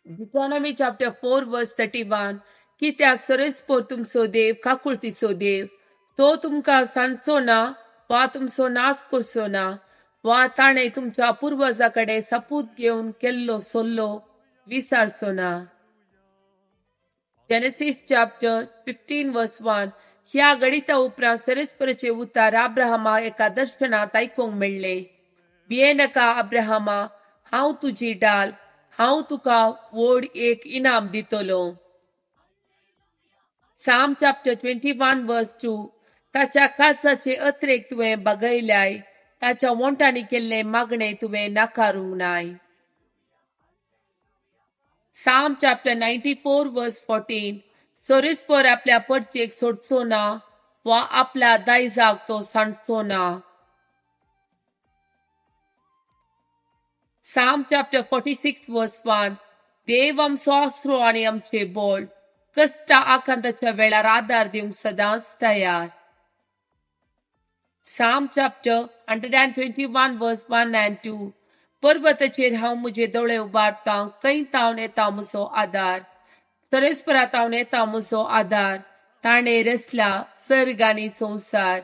Deuteronomy chapter 4 verse 31. कित्याक सरेस्पोर तुमचो देव काकुळतीचो देव, तो तुमकां सांडचो ना वा तुमचो नाश करचो ना वा ताणें तुमच्या पुर्वजा कडेन सपूत घेवन केल्लो सल्लो विसारचो ना. Genesis chapter 15 verse 1. ह्या घडिता उपरांत सरेस्पराचें उतार अब्राहमाक एका दर्शनांत आयकूंक मेळ्ळें. भियेनाका अब्राहमा, हांव तुजी डाल, हांव तुका व्हड एक इनाम दितलो. Psalm chapter 21 verse 2. ताच्या काळजाचे अत्रेक तुवें बागयल्याय, ताच्या वोंटांनी केल्लें मागणें तुवें नाकारूंक नाय. Psalm chapter 94 verse 14. सरेस्पर आपल्या परचेक सोडचो ना वा आपल्या दायजाक तो सांडचो ना. Psalm chapter 46 verse 1. देव आमचो आसरो आनी आमचें बळ, कश्टा आकांताच्या वेळार आदार दिवंक सदांच तयार. Psalm chapter 121 verse 1 and 2. पर्वताचेर हांव म्हजे दोळे उबारतां, खंय तावन येता म्हजो आदार? सरेस्परा तावन येता म्हजो आदार, ताणें रचला सर्ग आनी संवसार.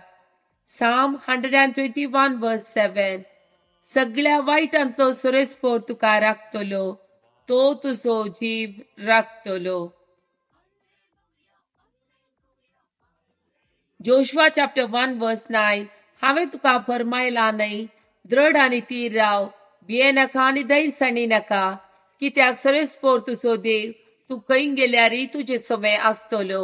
Psalm 121 verse 7. सगळ्या वायटांतलो सरेस्पोर तुका राखतलो, तो तुजो जीव राखतलो. Joshua chapter 1 verse 9. हांवें तुका फरमायला न्हय, दृढ आनी तीर राव, भियेनाका आनी धैर्य सांडी नाका, कित्याक सरेस्पोर तुजो देव तूं खंय गेल्यारय तुजे सवें आसतलो.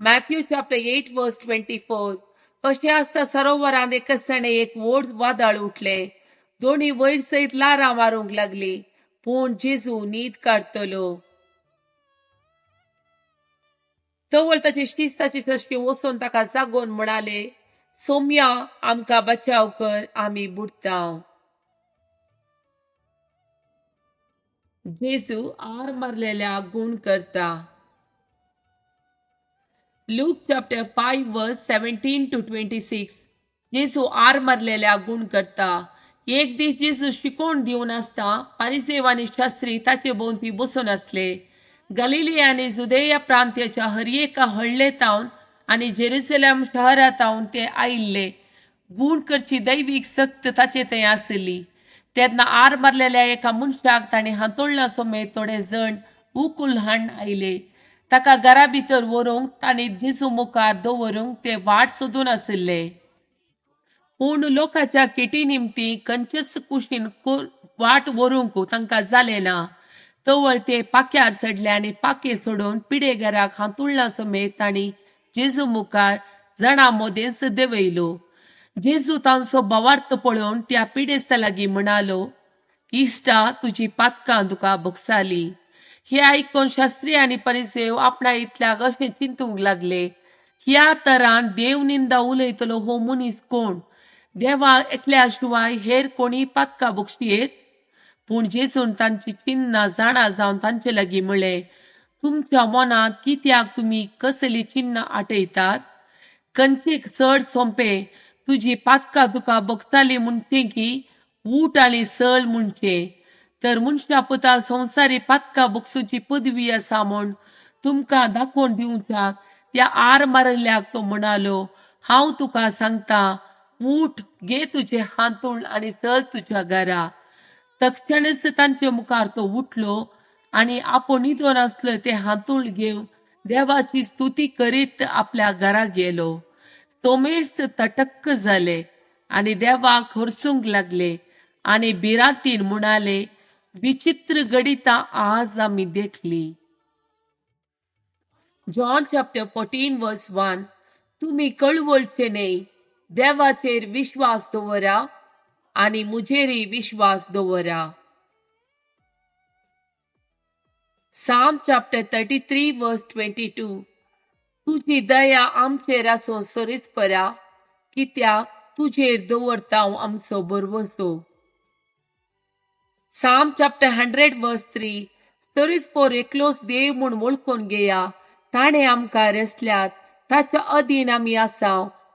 Matthew chapter 8 verse 24. अशें आसता सरोवरांत एकसणें एक व्हड वादळ उठलें, दोनी वयर सयत ल्हारां मारूंक लागलीं, पूण जेजू न्हीद काडटलो. तवळ ताचे शिस्ताची सश्टी वचून ताका जागोवन म्हणाले, सोम्या आमकां बचाव कर, आमी बुडटा. जेजू आर मारलेल्या गूण करता. Luke chapter 5 verse 17 to 26. जेजू आर मारलेल्या गूण करता. एक दीस जेजू शिकोवन दिवन आसता पारिसेव आनी शास्त्री ताचे भोंवती बसून आसले. गलिली आनी जुदेया प्रांत्याच्या हर एका हळ्ळे तावन आनी जेरुसलेम शहरातावन ते आयिल्ले. गूण करची दैवीक सक्त ताचे थंय आसली. तेन्ना आर मारलेल्या एका मनशाक ताणें हांतुळणा समेत थोडे जण उकुल हाण आयले. ताका घरा भितर व्हरूंक तांणी जेजू मुखार दवरूंक ते वाट सोदून आशिल्ले. पूण लोकांच्या केटी निमती खंयचेच कुशीन वाट व्हरूंक तांकां जालें ना. तवळ ते पाक्यार चडले आनी पाके सोडून पिडेघराक हांतुळणा समेत तांणी जेजू मुखार जाणां मदेंच देंवयलो. जेजू तांचो भावार्थ पळोवन त्या पिडेस्ता लागीं म्हणालो, इश्टा, तुजी पातकां तुका भोगसाली. हे आयकून शास्त्री आनी परिसेव आपणा इतल्याक अशें चिंतूंक लागले, ह्या तरान देव निंदा उलयतलो हो मनीस कोण? देवा एकल्या शिवाय हेर कोणी पातकां बक्षयेत? पूण जेजून तांची चिन्नां जाणा जावन तांचे लागीं म्हळें, तुमच्या मनांत कित्याक तुमी कसली चिन्नां आठयतात? खंयचें चड सोंपें, तुजी पातकां तुका भोगताली म्हणचें की ऊठ आनी चल म्हणचें? तर मनशा पुताक संवसारी पातकां भोगसुची पदवी आसा म्हूण तुमकां दाखोवन दिवच्याक त्या आर मारिल्ल्याक तो म्हणालो, हांव तुका सांगता, ऊठ, घे तुजें हांतूण आनी चल तुज्या घरा. तक्षणच तांचे मुखार तो उठलो आनी आपूण न्हिदोन आसलो तें हांतूण घेवन देवाची स्तुती करीत आपल्या घरा गेलो. तोमेस्त तटक्क जाले आनी देवाक हरसूंक लागले आनी भिरांतीन म्हणाले, विचित्र घडितां आज आमी देखली. John chapter 14 verse 1. तुमी कळवळचे न्हय, देवाचेर विश्वास दवरा आनी म्हजेरय विश्वास दवरा. Psalm chapter 33 verse 22. तुजी दया आमचेर आसूं सरीच परा, कित्याक तुजेर दवरता हांव आमचो भरवंसो. Psalm chapter 100 verse 3. सरीच पोर एकलोच देव म्हूण वळखून घेया, ताणें आमकां रचल्यात, ताच्या अधीन आमी आसा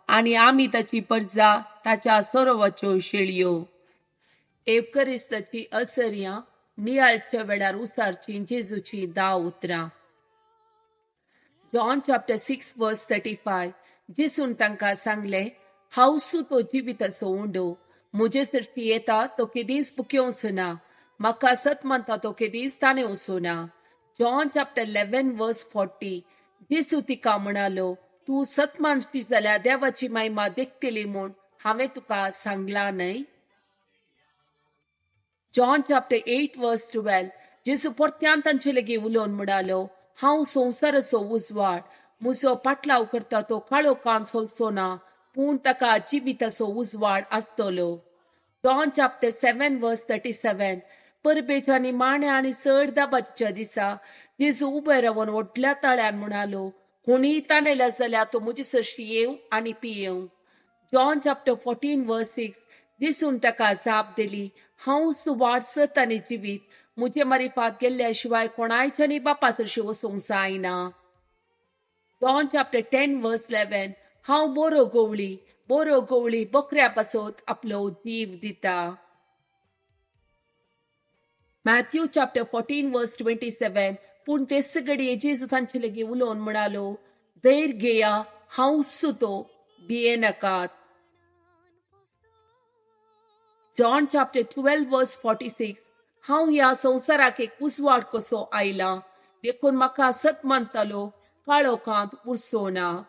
आनी आमी ताची परजा, ताच्या सरोवाच्यो शेळयो. एवकरिस्ताची असर्यां नियाळच्या वेळार उसारचीं जेजूचीं 10 उतरां. John chapter 6 verse 35. जेजून तांकां सांगलें, हांव तो जिविताचो उंडो, म्हजे सरशी येता तो केदींच भुकेवचो ना, म्हाका सत मानता तो केदींच ताणेवचो ना. John chapter 11 verse 40. जेजू तिका म्हणालो, तूं सत मानशी जाल्यार देवाची महिमा देखतली म्हूण हांवें तुका सांगलां न्हय. John chapter 8 verse 12. जेजू परत्यान तांचे लागीं उलोवन म्हणालो, हांव संवसाराचो उजवाड, म्हजो पाटलाव करता तो काळोखान चलचो ना, पूण ताका जिविताचो उजवाड आसतलो. John chapter 7 verse 37. परबेच्या आनी माण्या आनी चड दाबाच्या दिसा जेजू उबे रावन व्हडल्या ताळ्यान म्हणालो, कोणीय ताणेल्या जाल्यार तो म्हजे सरशी येवं आनी पियेवं. John chapter 14 verse 6. जेजून ताका जाप दिली, हांव वाट सत आनी जिवीत, म्हजे मारिफात गेल्ल्या शिवाय कोणायच्यानी बापा सरशी वचूंक जायना. John chapter 10 verse 11. हांव बरो गवळी, बरो गवळी बकऱ्या पासत आपलो जीव दिता. Matthew chapter 14 verse 27. पूण तेच घडये जेजू तांचे लागीं उलोवन म्हणालो, धैर्य घेया, हांव तो, भियेनाकात. John chapter 12 verse 46. हांव ह्या संवसाराक एक उजवाड कसो आयला, देखून म्हाका सत मानतालो काळोखांत उरचो ना.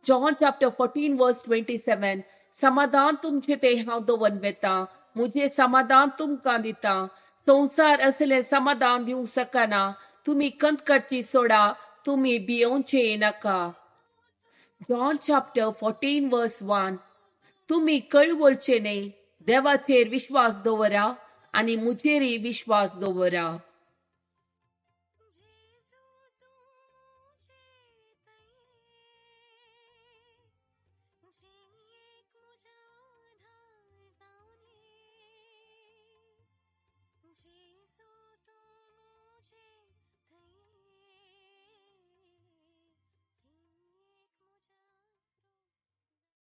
John chapter 14 verse 27. समाधान तुमचे ते हांव दवर वेता, म्हजें समाधान तुमकां दिता, संवसार असलें समाधान दिवंक शकना, तुमी कंत काडची सोडा, तुमी भियोवचे नाका. John chapter 14 verse 1. तुमी कळवळचे न्हय, देवाचेर विश्वास दवरा आनी म्हजेरय विश्वास दवरा. जेजू तूं मुझे